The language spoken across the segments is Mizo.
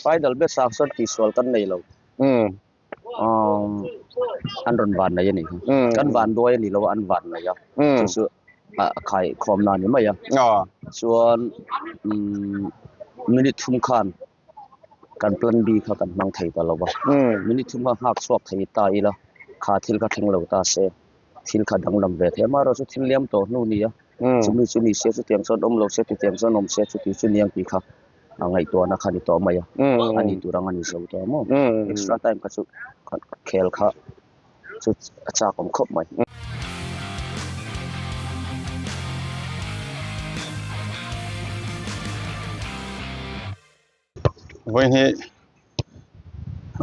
Final match ah chuan tihsual kan nei lo. Umm an rawn van nei a nih hi. Kan van duai a ni lo a an van nei a. Chu chu a khai khawm na a ni mai a. Chuan umm minute thum khan kan plan B kha kan hmang thei ta lo va. Minute thum kha nghak chhuak thei ta ila kha thil kha thleng lo ta se thil kha danglam ve thei a. Amaherawhchu thil liam tawh hnu nia chumi chu ni se chutiang chuan awm lo se chutiang chuan awm se chuti chu niang tih kha a ngaihtuahna kha a ni tawh mai a. A ni tur ang a ni zo tawh maw? Extra time kha chu khel kha chu a chak awm khawp mai. Vawiin hi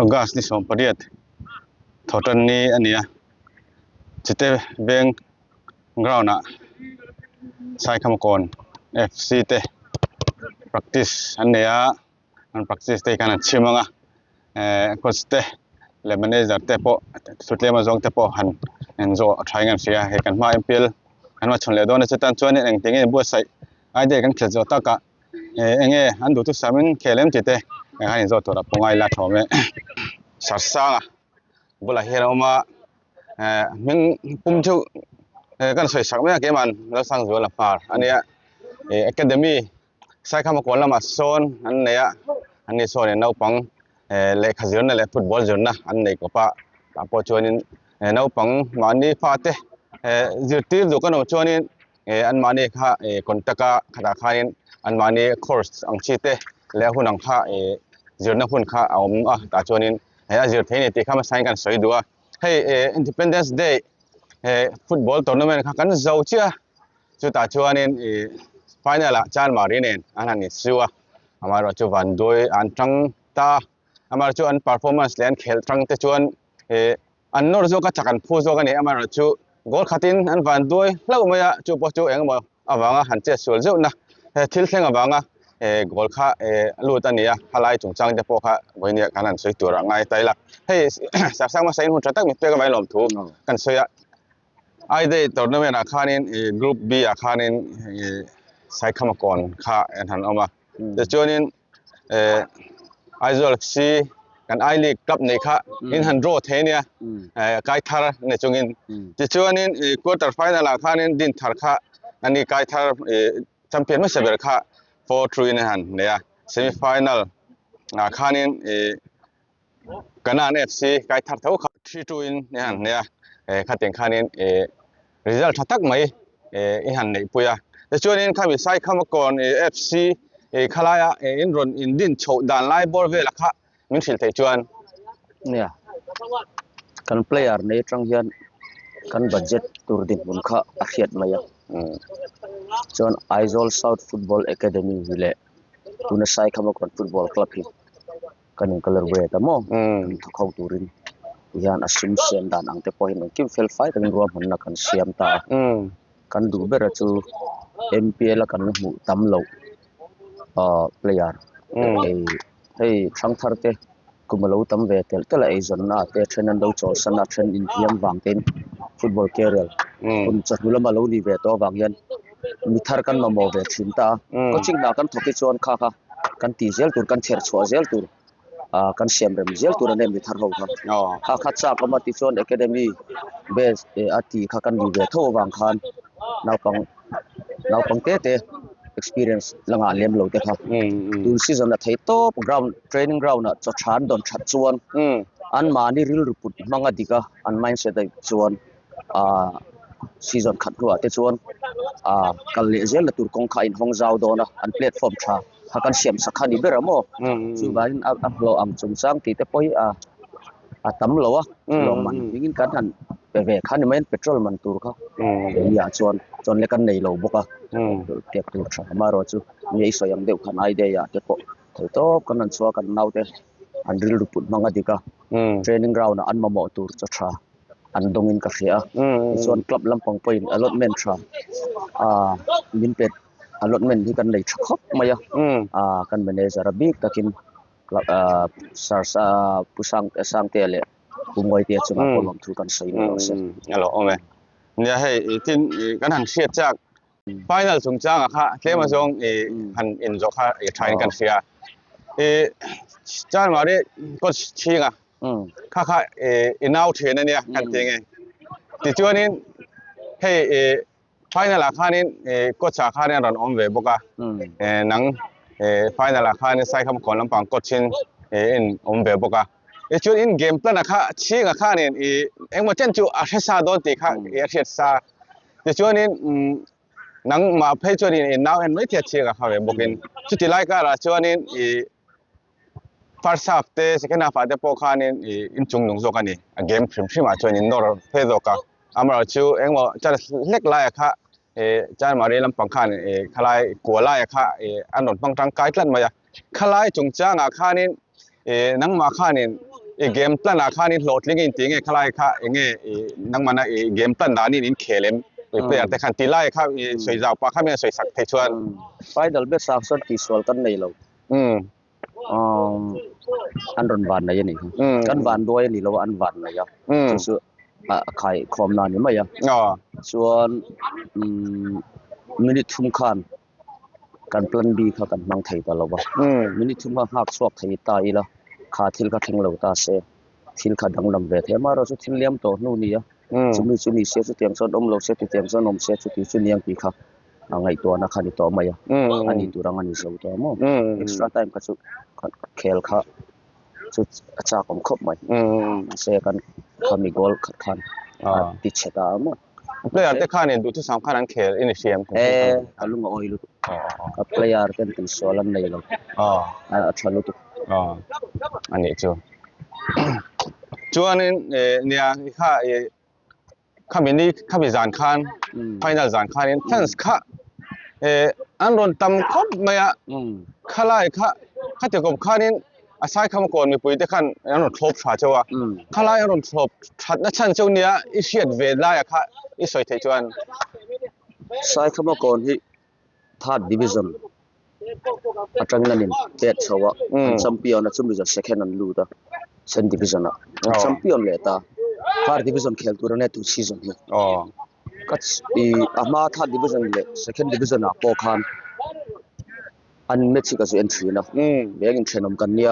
August ni 18 thawhtan ni a ni a, Chite veng ground ah Saikhamakawn FC te practice an nei a, an practice te hi khan an chhim ang a, eh coach te leh manager te pawh thutlem azawng te pawh han en zawh a tha in an hria, hei kan hma MPL kan hmachhawn leh dawn a chutan chuan engtin nge buatsaih idea kan khelh zawh takah. eh enge an duh chu sam in khel em tih te engah in zawt tur a pawngai la thawm e sarsanga bulah hian a awm a eh hming pum chu eh kan sawi sak mai a keimah Lalsangzuala hmar a nia ih academy Saikhama kawn lamah sawn an nei a an ni sawn in naupang eh lehkha zirna leh football zirna an nei kawp a tah pawh chuanin eh naupang mahni fate eh zirtir duh kan awm chuanin eh anmahni kha eh contact a khatah khanin anmahni course ang chi te leh a hun ang kha eh zirna hun kha a awm a tah chuanin eh a zir thei a ni tih kha hmasa in kan sawi duh a hei eh independence day eh football tournament kha kan zo chiah a chutah chuanin ih final ah chanmari nen an han insu a amaherawhchu vanduai an tang ta amaherawhchu an performance leh an khelh tang te chuan eh An nawr zawk a chak an phu zawk a ni. Amaherawhchu goal khatin an van duai hlauh mai a, chu pawh chu engemaw avanga han chet sual zeuhna he thil thleng avanga goal kha lut a ni a, halai chungchang te pawh kha vawinia kan han sawi tur a ngai ta ila. Hei Sarsang hmasa in hun tha tak min pek avangin lawmthu kan sawi a. I-Day tournament ah khanin Group B ah khanin Saikhamakawn kha an han awm a, tichuanin eh Aizawl FC kan I League club nei kha in han draw thei ania eh kai thar nei chungin tichuanin ih quarter final ah khanin din thar kha ani kai thar ih champion hmasa ber kha 4-3 in a han nei a semi final ah khanin ih Kanan FC kai thar tho kha 3-2 in a han nei a eh khatiang khanin ih result tha tak mai eh i han neih pui a tichuanin khami Saikhamakawn ih FC ih khalaia ih in rawn in din chhoh dan lai bawr velah kha min hrilh theih chuan Nia kan player nei atang hian kan budget tur dinhmun kha a hriat mai a chuan Aizawl South Football Academy hi leh tuna Saikhamakawn Football Club hi kan in colour ve ta maw kan thawk ho turin tihian a sum siam dan ang te pawhin engkim fel fai takin ruahmanna kan siam ta a kan duh bera chu M_P_L a kan hmuh tam loh ahh player hei hei thangthar te kum a lo tam ve telh telh a eizawnna ah te then an lo chawlhsan a then inhliam vang te in football career hun chawhnu lama lo ni ve tawh avang hian mi thar kan mamawh ve thin ta a coaching hna kan thawk hi chuan kha kha kan tih zel tur kan chher chhuah zel tur ah kan siam rem zel tur a ni mi thar ho kha kha kha chak awm a tichuan academy base eh a tih kha kan ni ve tho avang khan naupang naupang te te experience la ngah lem lo te kha tun season a thei tawp ground training ground ah chaw tha an dawn that chuan an mahni rilru put hmang a dik a an mindset a chuan ah season khat hnuah te chuan ah kal leh zel na tur kawng kha a inhawng zau dawn a an platform tha kha kan siam sak kha a ni ber a maw chuvangin a a hlawh ang chungchang tih te pawh hi a a tam lo a lawmman hmingin kan han pe ve kha ni mai petrol man tur kha nia chuan chuan lek an nei lo bawk a pek tur tha amaherawhchu nge i sawi ang deuh khan I day ah te pawh thei tawp kan han chhuak an naute an rilru put hmang a dik a training ground ah an mamawh tur chaw tha an dawngin ka hria a tichuan club lampang pawhin allotment tha ah min pe allotment hi kan nei tha khawp mai a ah kan manager a bik takin club ah sir pu sang sangtea leh pu ngawitea chungah pawh lawmthu kan sawi mai rawh se. A lo awm e. Nia hei tin kan han hriat chak final chungchangah kha tlem azawng i han inzawh kha i thain kan hria. I Chanmari coach chhinga kha kha i nau thin a nia kan ti nge. Tichuanin hei i final ah khanin coach ah khanin a rawn awm ve bawk a, nang final ah khanin Saikham kawn lampang coach in in awm ve bawk a. Tichuan in game plan ah kha chhinga khanin i engmaw chen chu a hre sa dawn tih kha i a hriat sa. Tichuanin Nangmah phei chuanin i nau en mai thei a chhiak a kha ve bawkin chuti lai karah chuanin i first half te second half ah te pawh khanin i inchung nung zawk a ni a game hrim hrim ah chuan in nawr fe zawk a amaherawh chu engmaw chance hlek laia kha i Chanmari lampang khan i khalai kua laia kha i an rawn hmang tangkai tlat mai a khalai chungchangah khanin i nangmah khanin i game plan ah khanin hlawhtling in tih nge khalai kha enge i nangmahna i game plan danin in khel em i player te khan tih lai kha i sawi zau pah kha mi an sawi sak thei chuan. Final match ah chuan tihsual kan nei lo. An rawn van nei a nih kha. Kan van duai a ni lo a an van nei a. Chu chu a khai khawm na a ni mai a. Chuan minute thum khan kan plan B kha kan hmang thei ta lo va, minute thum kha nghak chhuak thei ta ila, kha thil kha thleng lo ta se, thil kha danglam ve thei a, amaherawh chu thil liam tawh hnu nia, chumi chu ni se chutiang chuan awm lo se tutiang chuan awm se chuti chu niang tih kha a ngaihtuahna kha a ni tawh mai a, a ni tur ang a ni zo tawh maw, extra time kha chu khel kha chu a chak awm khawp mai, mahse kan khami goal khat khan a ti chhe ta a maw. Player te khanin duhthusam khan an khel i ni hriam. E, ka lung a awi lutuk. Ka player ten tihsual an nei lo. A tha lutuk. A nih chu. Chuanin nia kha khami ni khami zan khan final zan khanin fans kha an rawn tam khawp mai a. Khalai kha khati kawp khanin A Saikham kawn mipui te khan an rawn thlawp tha cheu a, khalai an rawn thlawp that na chhan cheu nia i hriat ve laia kha i sawi theih chuan. Saikhama kawn hi third division atangin an in let chho a, an champion a chumi zawh second an lut a, second division ah an champion leh ta, third division khel tur ania tun season hi. Ka i a hma third division leh second division ah pawh khan An match hi ka zu en thin a, veng inthenawm kan nia,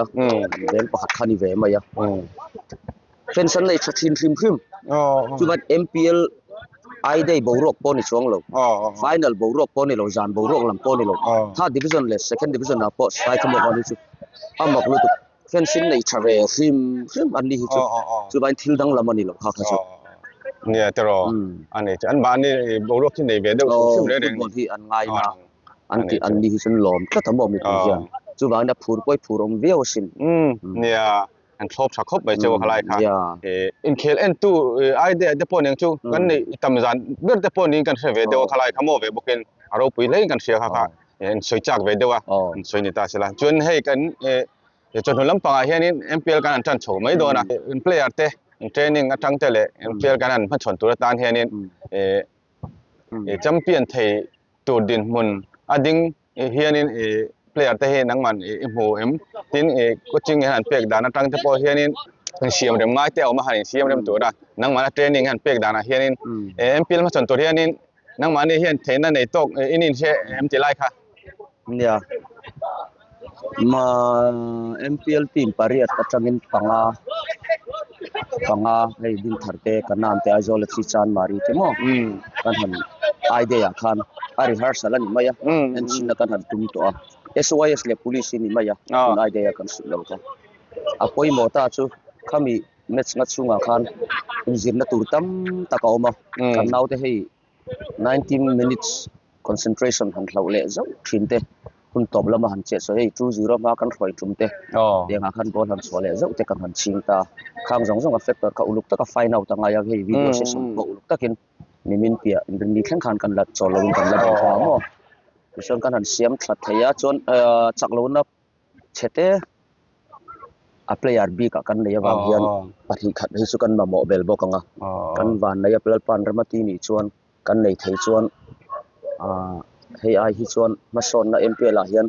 veng pakhat kha a ni ve mai a. Fans an nei tha thin hrim hrim, chuan MPL I day boruak pawh a ni chuang lo, final boruak pawh a ni lo, zan boruak lam pawh a ni lo, third division leh second division ah pawh Saikhamawk an hi chu a mak lutuk, fans in nei tha ve hrim hrim an ni hi chu, chuan thil danglam a ni lo kha kha chu. Nia tiraw, a ni chu, an mahni boruak hi nei ve deuh hrim hrim reng reng. Football hi an ngai na. An tih an ni hi chuan lawm tlat a maw mipui hian. Chuvangin a phur pawh i phur awm viau asin. Umm nia an thlawp tha khawp mai chu khalai kha. Inkhel entu idea te pawh nen chu kan neih tam zan ber te pawh niin kan hre ve deuh a khalai kha maw ve bawkin a ropui hlein kan hria kha kha in sawi chak ve deuh a in sawi ni ta sela. Chuan hei kan chawhnu lampangah hianin MPL kan han tan chho mai dawn a in player te in training atang te leh MPL kan han hmachhawn tur atan hianin champion thei tur dinhmun a ding hianin ih player te hi nangman ih i hmu em tin ih coaching hian an pek dan atang te pawh hianin insiam rem ngai te a awm a han insiam rem tur a nangmahna training hian pek danah hianin eh MPL hmachhawn tur hianin nangmahni hian theihna nei tawk in inhre em tih lai kha. Nia ma MPL team pariat atangin panga panga hei Dinthar te Kanan te Aizawl FC Chanmari te maw kan han I day ah khan a rehearsal a ni mai a enchhinna kan han tum tawh a SYS leh police hi ni mai a tun I day a kan hrih lo kha a pawimawh ta chu khami match nga chhungah khan inzirna tur tam tak a awm a kan naute hei 19 minutes concentration han hlauh leh zauh thin te hun tawp lama han chet sawi hei 2-0 hma kan hruai tum te tiangah khan goal han chhuah leh zauh te kan han ching ta khang zawng zawng a factor kha uluk taka find out a ngai a hei video session pawh uluk takin nimin piah inrinni thleng khan kan la chawl lovin kan la bei ta maw tichuan kan han siam thla thei a chuan chak lohna chhe te a player bik ah kan nei avang hian pahnih khat hi chu kan mamawh bel bawk ang a kan van nei a Lalpan Ramati nih chuan kan nei thei chuan ah hei ai hi chuan hmasawnna MPL ah hian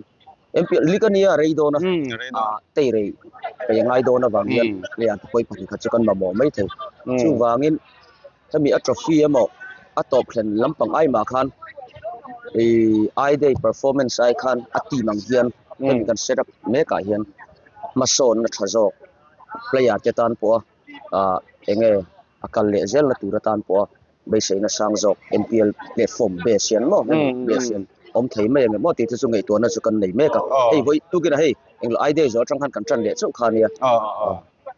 MPL league a nia rei dawn a ah tei rei rei a ngai dawn avang hian player te pawh pahnih khat chu kan mamawh mai thei chuvangin hemi a trophy emaw a tawp thlen lampang ai mah khan ih I day performance ai khan a team ang hian hemi kan set up mek ah hian. Hmasawnna tha zawk player te tan pawha ah eng nge a kal leh zelna tur atan pawha beiseina sang zawk M_P_L platform base hian maw hemi base hian awm thei mai ang em aw tih te chu ngaihtuahna chu kan nei mek a hei vawi tukin ah hei englo idea zawh atang khan kan tan leh chauh kha ania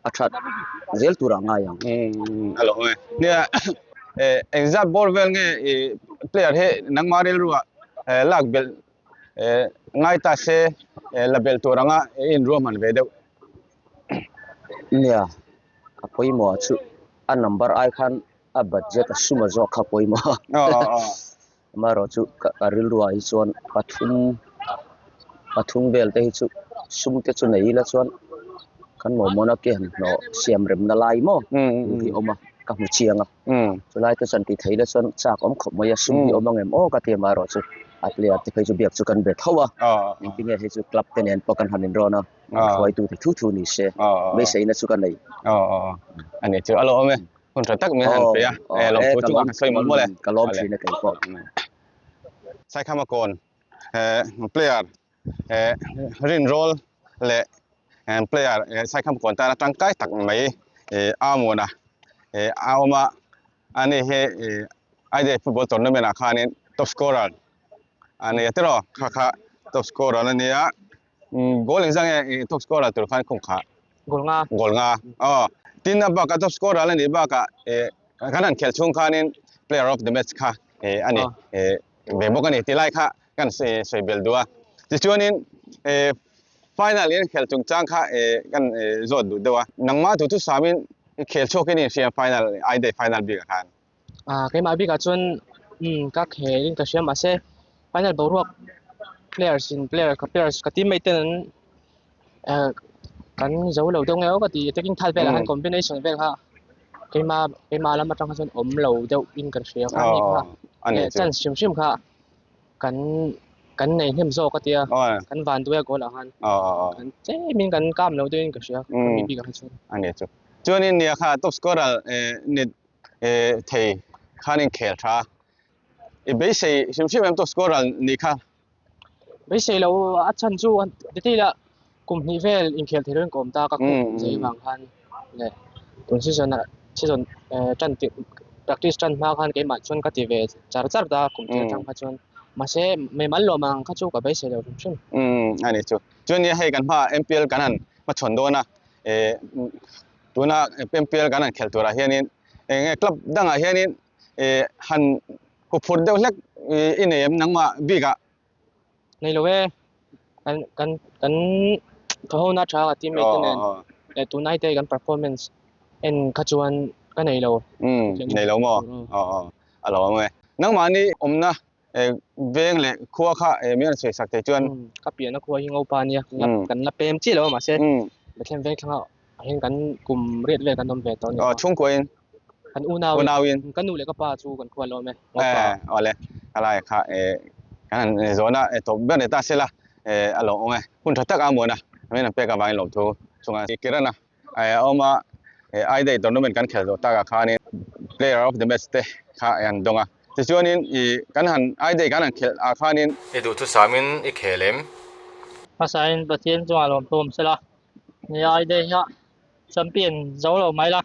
a that zel turah ngai ang. A lo awm e. Nia engzat ball vel nge i player hi nangmah rilruah lak belh ngai ta se la belh tur anga i inruahman ve deuh. Nia a pawimawh chu a number ai khan a budget a suma zawk kha pawimawh a. Amaherawh chu ka rilruah hi chuan pathum pathum vel te hi chu sum te chu nei ila chuan kan mawhmawhna ke han hnawh siam remna lai maw hi a awm a ka hmu chiang a chulai te chuan ti thei ila chuan chak awm khawp mai a sum hi awm ang em aw ka ti amaherawh chu a player te phei chu biak chu kan be tho a engtin nge hei chu club te nen pawh kan han inrawn a hruaitu te thu thu ni se beiseina chu ka nei. A ni chu a lo awm e. Hun tha tak min han pe a, eh lawmthu chungah ka sawi mawlh mawlh e. Ka lawm thin a kei pawh. Saikhama kawn eh player eh rinrawl leh player eh Saikhama kawn tana tangkai tak mai eh a muan a eh a awm a, ani hi eh Aide football tournament ah khanin top scorer a ni a tiraw kha kha top scorer a nia. Goal engzah nge top scorer tur khan khum kha? Goal nga. Goal nga. Aw. Tin a bakah top scorer la nih bakah eh kan han khelh chhung khanin player of the match kha eh a ni eh ve bawk a ni ti lai kha kan sawi belh duh a. Tichuanin eh final in khelh chungchang kha eh kan zawt duh deuh a. Nangmah thu thusamin i khel chhuak in i inhria final I day final bikah khan. Ah keimah bikah chuan umm ka khel in ka hria mahse final boruak players in player ka players ka teammate ten an eh kan zo lo deuh nge aw ka ti attacking thal velah khan combination vel kha keimah keimah lam atang kha chuan awm lo deuh in kan hria kha ani kha leh chance hrim hrim kha kan kan nei hnem zawk a tia kan van duai a goal ah khan kan tlem in kan kam lo deuh in ka hria mi bikah kha chuan. Ani chu chuanin nia kha top scorer eh ni thei khan in khel tha i beisei hrim hrim em top scorer ni kha. Beisei lo a chhan chu detail ah kum hnih vel inkhel thei lo in ka awm ta ka khup zai vang khan leh tun season ah season tan tirh practice tan hma khan keimah chuan ka ti ve char char ta kum tir atang kha chuan mahse meimal lawm ang kha chu ka beisei lo hrim hrim. Umm a ni chu chuan nia hei kan hma M_P_L kan han hmachhawn dawn a eh Tuna MPL kan han khelh turah hianin eng nge club dangah hianin ih han huphurh deuh hlek i nei em nangmah bikah? Nei lo e, kan kan kan thawhona tha ka teammate te nen leh tunai te kan performance en kha chuan ka nei lo. Umm nei lo maw? Aw aw a lo awm e. Nangmahni awmna veng leh khua kha min rawn sawi sak thei chuan. Ka pianna khua hi Ngopa ania, kan la pem chiah lo a mahse Bethlehem veng thlangah hian kan kum riat vel kan awm ve tawh a ni. Aw chhungkuain. Kan unauin. Unauin. Ka nu leh ka pa chu kan khua la awm e, Ngopa. Awle, helai kha kan han zawhna tawp ber ni ta sela a lo awm e. Hun tha tak a muan a, min rawn pek avangin lawmthu chungah Kirana a awm a, I Day tournament kan khelh zawh takah khanin player of the match te kha an dawng a, tichuanin ih kan han I Day kan han khelh ah khanin. I duhthusamin i khel em? Hmasain Pathian chungah lawmthu awm sela, ni I Day hian champion zo lo mai la,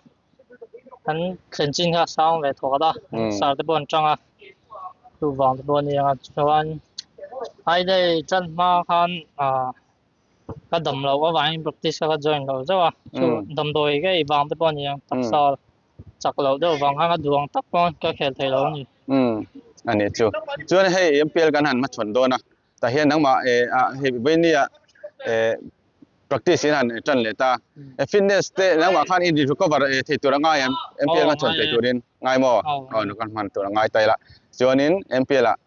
kan thlen chin kha a sang ve thawk a, sar te pawh an tang a, chuvang te pawh a ni ang a, chuan I Day tan hma khan ah. ka dam loh avangin practice kha ka join lo zauh a chu damdawi ka ei vang te pawh a ni ang taksa chak loh deuh vang khan ka duh ang tak pawh ka khel thei lo a ni. Umm a nih chu. Chuan hei MPL kan han hmachhawn dawn a tah hian nangmah eh ah hei vawinia eh practice in han tan leh ta eh fitness te nangmah khan i recover eh thei tur a ngai em MPL hmachhawn thei turin ngai maw? Aw kan hman tur a ngai ta ila. Chuanin MPL ah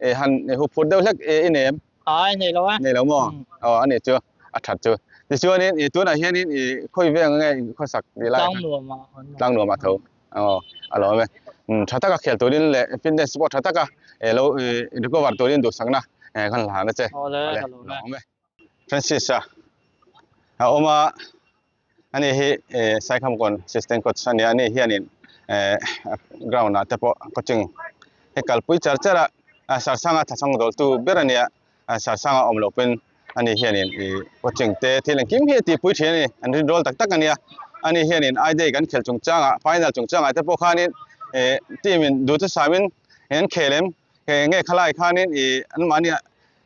eh han huphurh deuh hlek eh i nei em? Ai, nei lo e. Nei lo maw? Aw, a nih chu, a that chu. Tichuanin i tunah hianin i khawi veng nge i khawsak tih lai Tlang nuam ah. Tlang nuam ah tho. Aw, a lo awm e. Tha taka khel turin leh fitness pawh tha taka lo recover turin duhsakna kan hlan a che. Aw le, ka lo awm e. Francis a a awm a, ani hi Saikhamkawn assistant coach a nia, ani hianin ground ah te pawh coaching hi kalpui char char a, Sarsanga thachhang dawltu ber a nia, Sarsanga awm loh pawhin. Ani hianin ih coaching te thil engkim hi a tihpui thin a ni, an rinrawl tak tak a nia. Ani hianin I Day kan khelh chungchangah final chungchangah te pawh khanin ih team in duh chu samin an khel em nge khalai khanin ih anmahni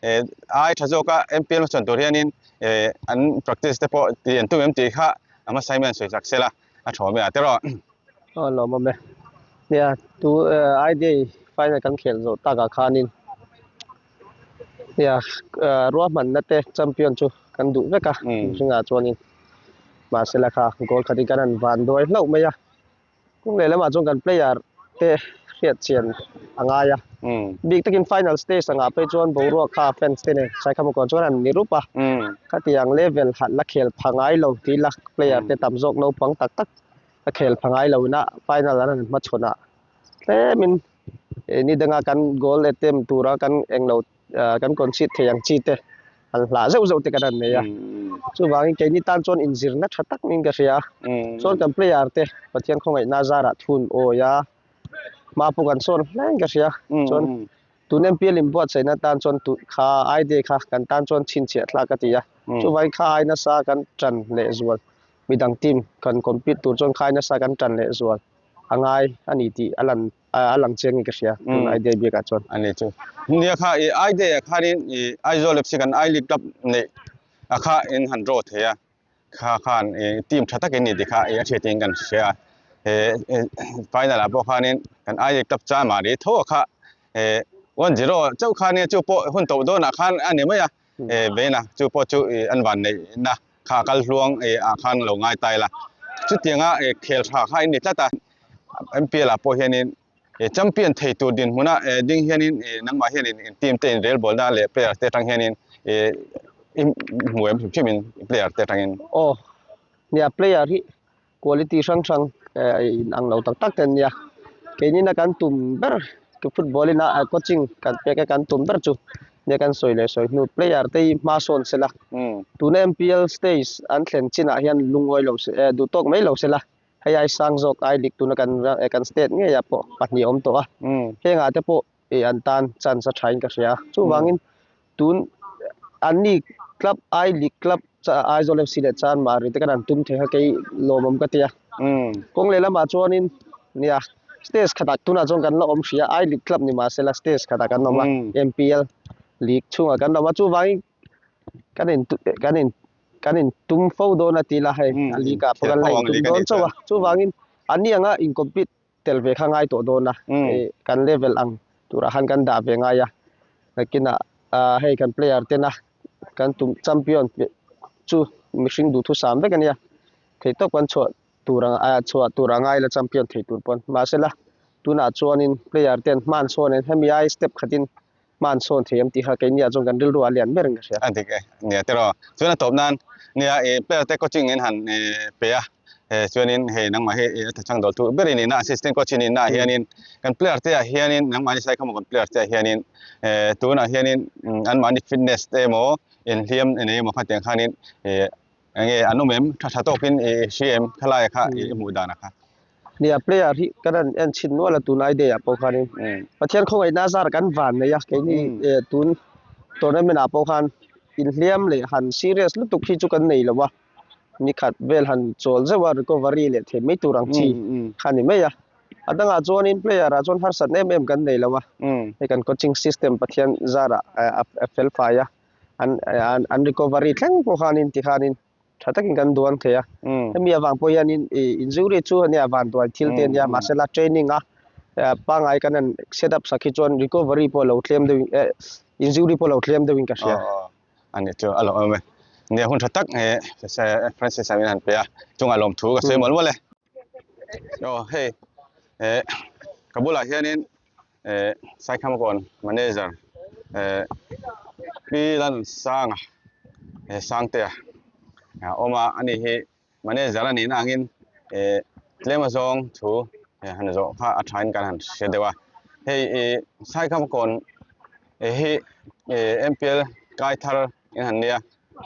eh ai tha zawka MPL hmachhawn tur hianin eh an practice te pawh tih an tum em tih kha a hmasa hian sawi chak sela a tha awm e a tiraw. Aw lawm awm e. Nia tu I Day final kan khelh zawh takah khanin Nia ruahmanna te champion chu kan duh vek a mihringah chuanin mahse la kha goal khat hi kan han van duai hlauh mai a kawng leh lamah chuan kan player te hriat chian a ngai a bik takin final stage angah phei chuan boruak kha fans te nen Saikhamakawn chuan an ni rup a khatiang level han la khel pha ngai lo tih la player te tam zawk naupang tak tak a khel pha ngai lo ina final an han hmachhawn ah tlemin ni danga kan goal attempt tura kan englo kan concede thei ang chi te an hlah zeuh zeuh te kan han nei a chuvangin keini tan chuan inzirna tha tak niin ka hria a chuan kan player te Pathian khawngaihna zarah thun awi a hma pawh kan sawn hle in ka hria chuan tun MPL inbuatsaihna tan chuan tu kha idea kha kan tan chuan chhinchhiah thlak ka ti a chuvangin kha ai nasa kan tan lehzual midang team kan compete tur chuan kha ai nasa kan tan lehzual. a ngai a ni tih a lan a lang chiang in ka hria tun I Day biakah chuan. A ni chu. Nia kha i I Day ah khanin i Aizawl FC kan I League Club neih a kha in han draw thei a, kha khan i team tha takin ni tih kha i a hriat in kan hria a. He final ah pawh khanin kan I League Club chama ri tho a kha he 1-0 chauh kha nia chu pawh hun tawh dawnah khan a ni mai a, he veina chu pawh chu i an van neihna kha kal hluang ah khan lo ngai ta ila chutianga khel tha kha in ni tlat a MPL ah pawh hianin champion thei tur dinhmuna ding hianin nangmah hianin in team te in rel bawlna leh player te atang hianin i hmu em hrim hrim in player te atangin. Aw nia player hi quality hrang hrang in ang lo tak tak te an nia keinin a kan tum ber football in a coaching kan pek a kan tum ber chu nia kan sawi leh sawi hnu player te hi hma sawn se la tuna M_P_L stage an thlen chinah hian lungawi lo se eh duh tawk mai lo se la hei ai sang zawk ai lik tuna kan kan state ngeiah pawh pahnih a awm tawh a hengah te pawh ih an tan chance a tha in ka hria chuvangin tun anni club I league club Aizawl FC leh Chanmari te khan an tum thei kha kei lawmawm ka ti a kawng leh lamah chuanin nia stage khatah tunah chuan kan la awm hrih a I league club ni mahsela stage khatah kan awm a M_P_L league chhungah kan awm a chuvangin kan in kan in kan in tum fo dawn a ti ila hei a league ah pawh kan la in tum dawn chauh a chuvangin anni anga in compete tel ve kha ngai tawh dawn a, hei kan level ang turah khan kan dah ve ngai a, nakinah ah hei kan player tena kan tum champion chu mihring duhthusam vek a nia, thei tawp kan chhuah tur ang ah chhuah tur a ngai la champion thei tur pawn mahsela tunah chuanin player ten hman sawn in hemi ai step khatin hman sawn thei em tih kha keini ah chuan kan rilru a lian ber in ka hria. A dik e, nia tiraw. Chuan a tawp nan nia i player te coaching in han pe a, chuanin hei nangmah hi a thachang dawl tu ber i nihna assistant coach i nihna ah hianin kan player te ah hianin nangmahni sai khamawh kan player te ah hianin tunah hianin anmahni fitness te emaw inhliam nei emaw khatiang khanin enge an awm em tha tha tawkin i hria em khalai kha i hmuh dan a kha. Nia player hi kan han en chhin nual a tun idea ah pawh khanin Pathian khawngaihna zar kan van nei a keini tun tournament ah pawh khan inhliam leh han serious lutuk hi chu kan nei lo a nikhat vel han chawl zeuh a recovery leh thei mai tur ang chi kha ni mai a a dangah chuanin player ah chuan harsat em em kan nei lo a hei kan coaching system Pathian zarah a fel fai a an an recovery thleng pawh khanin tikhanin tha takin kan duan thei a hemi avang pawh hianin ih injury chu ania vanduai thil te ania mahsela training a pangngai kan han set up sak hi chuan recovery pawh a lo tlem deuhin eh injury pawh a lo tlem deuhin ka hria. Ani chu a lawm awm e. Nia hun tha tak Francis a min han pe a chungah lawmthu ka sawi mawlh mawlh e. Aw hei eh ka bulah hianin eh Saikhamakawn manager eh Pi Lansanga eh Sangtea a awm a ani hi manager a nihna angin eh tlem azawng thu eh han zawh kha a thain kan han hre deuh a hei ih Saikhamakawn eh hi eh M_P_L kai thar in han nia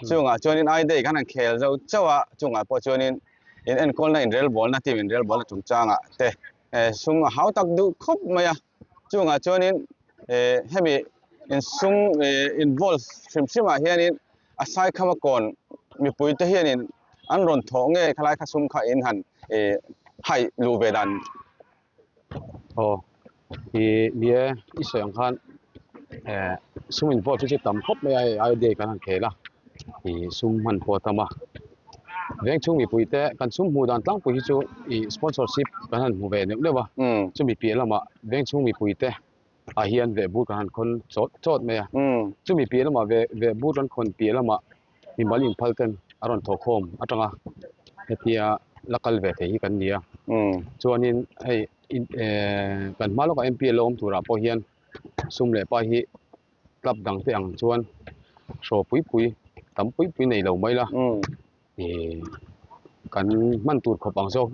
chungah chuanin I day kan han khel zo chauh a chungah pawh chuanin in enkawlna inrelbawlna team inrelbawlna chungchangah te sum a hau tak duh khawp mai a chungah chuanin hemi insum involve hrim hrim ah hianin a Saikhama kawn mipui te hianin an rawn thawh nge khalai kha sum kha in han ih hai luh ve dan. Aw ih ni e i sawi ang khan eh sum involve hi chu tam khawp mai a hei idea kan han khel a ih sum hman pawh a tam a veng chhung mipui te kan sum hmuh dan tlangpui hi chu ih sponsorship kan han hmu ve neuh neuh a chumi piah lamah veng chhung mipui te ah hian veh bur kan han khawn chawt chawt mai a chumi piah lamah veh veh bur kan khawn piah lamah mimal inphal ten a rawn thawh khawm atanga hetia la kal ve thei hi kan ni a chuanin hei ehh kan hma lawkah M_P_L a awm turah pawh hian sum leh pai hi club dang te ang chuan hraw pui pui tam pui pui nei lo mai la ihh kan hman tur khawp ang zawk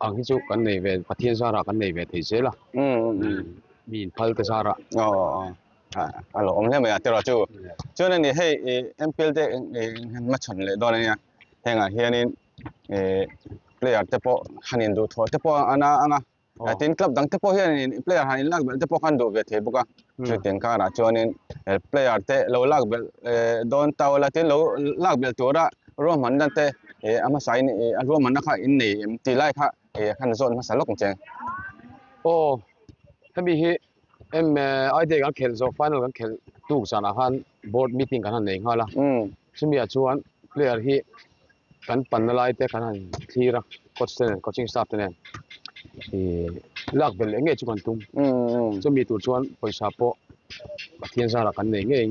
ang hi chu kan nei ve Pathian zarah kan nei ve thei zel a mi inphal te zarah. A lo awm hle mai a tiraw chu chuan a ni hei ih M_P_L te ih hmachhawn leh dawn a nia hengah hianin ih player te pawh han induh thawh te pawh an ang a. Tin club dang te pawh hian player han in lak belh te pawh khan duh ve thei bawk a chutiang karah chuanin player te lo lak belh dawn tau la tin lo lak belh tura ruahmanna te a hmasa in a ruahmanna kha in nei em tih lai kha khan zawn hmasa lawk ang che. Aw hemi hi em idea kan khelh zawh final kan khelh tuk zanah khan board meeting kan han nei nghal a chumi ah chuan player hi kan panna lai te kan han thlir a coach te nen coaching staff te nen ih lak belh leh ngei chu kan tum chumi tur chuan pawisa pawh Pathian zarah kan nei ngei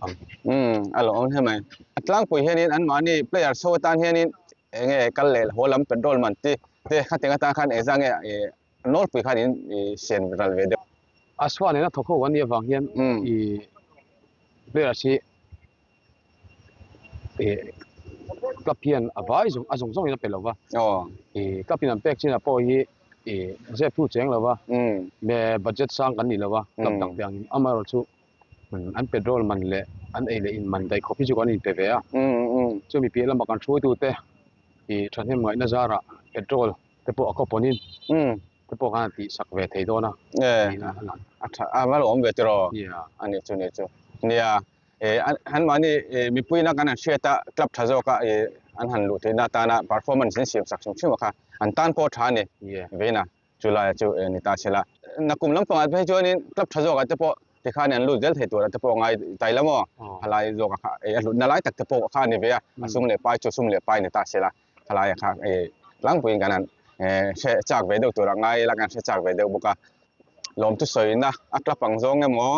ang. Umm a lo awm hle mai. A tlangpui hianin anmahni player chho atan hianin eng nge kal leh haw lam petrol man te te khating atan khan engzah nge ih nawlpui khan in ih sian ral ve deuh. A chhuah nena thawk ho an nih avang hian ih players hi ih club hian a vai zawng a zawng zawngin a pe lo va ih club in an pek chinah pawh hi ih zep thu cheng lo va budget sang kan ni lo va club dang te angin amaherawhchu an petrol man leh an ei leh in man daih khawp hi chu kan inpe ve a chumi piah lamah kan hruaitute ih thahnem ngaihna zarah petrol te pawh a khawpawnin te pawh khan a tih sak ve thei dawn a a tha a va lo awm ve tiraw a nih chu nih chu nia. Eh an mahni eh mipuina kan han hriat a club tha zawka eh an han luh theihna atana performance an siam sak hrim hrim a kha an tan pawh tha a ni veina chu laia chu eh ni ta se la. Nakum lampangah phei chuanin club tha zawkah te pawh tikhan an lut zel thei turah te pawh a ngai tai la maw khalai zawkah kha eh a hlutna lai tak te pawh kha a ni ve a a sum leh pai chu sum leh pai ni ta se la khalaiah kha eh tlangpuiin kan han eh hre chak ve deuh turah ngai ila kan hre chak ve deuh bawk a. Lawmthu sawina a club ang zawng emaw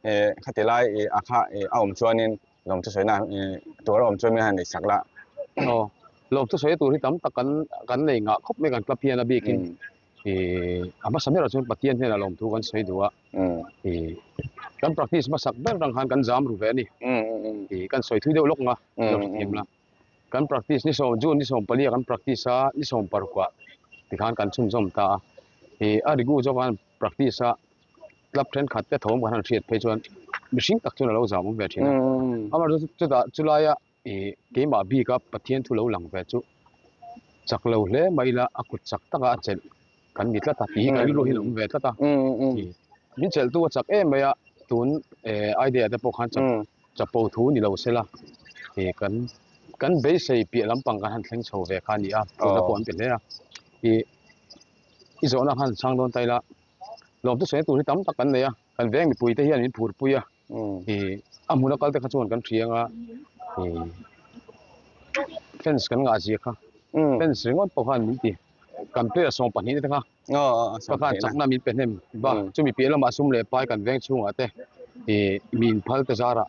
eh khati lai ih a kha ih a awm chuanin lawmthu sawina ih tur a awm chuan min han neih sak la. Aw lawmthu sawina tur hi tam tak kan kan nei ngah khawp mai kan club hian a bikin ih a hmasa berah chuan Pathian hnenah lawmthu kan sawi duh a ih kan practice hmasak ber rang khan kan zam ru ve a ni ih kan sawi thui deuh lawk nga lo hrethiam la. Kan practice ni sawm June ni 14 ah kan practice a ni 16 ah tikhan kan chhunzawm ta a ih a rigu zawk a practice a club thenkhat te thawm kan han hriat phei chuan mihring tak chuan a lo zam awm ve thin a amaherawhchu chutah chulaia ih keimah bika Pathian thu lo lang ve chu chak lo hle mai ila a kut chak taka a chelh kan ni tlat a tih hi ka rilru hian a awm ve tlat a ih min chelhtu a chak em mai a tun eh idea te pawh khan chak chapo thu ni lo se la ih kan kan beisei piah lampang kan han thleng chho ve kha a ni a phurna pawh an pe hle a ih i zawhna khan chhang dawn ta ila lawmte sawi tur hi tam tak kan nei a kan veng mipui te hian min phurpui a ih a hmuna kal te kha chuan kan hria anga ih fans kan ngah zia kha fans ringawt pawh khan min ti kan player 12 te kha ka khan chakna min pe hnem va chumi piah lamah sum leh pai kan veng chhungah te ih mi inphal te zarah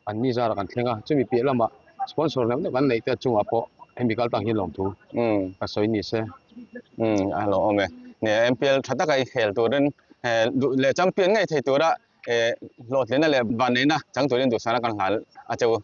an ni zarah kan thleng a chumi piah lamah sponsor neuh neuh kan neih te chungah pawh hemi kal tang hian lawmthu ka sawi ni se. A lo awm e. Nia MPL tha taka i khel turin duh leh champion ngei thei tura hlawhtlinna leh vanneihna chang turin duhsana kan hlan a che u.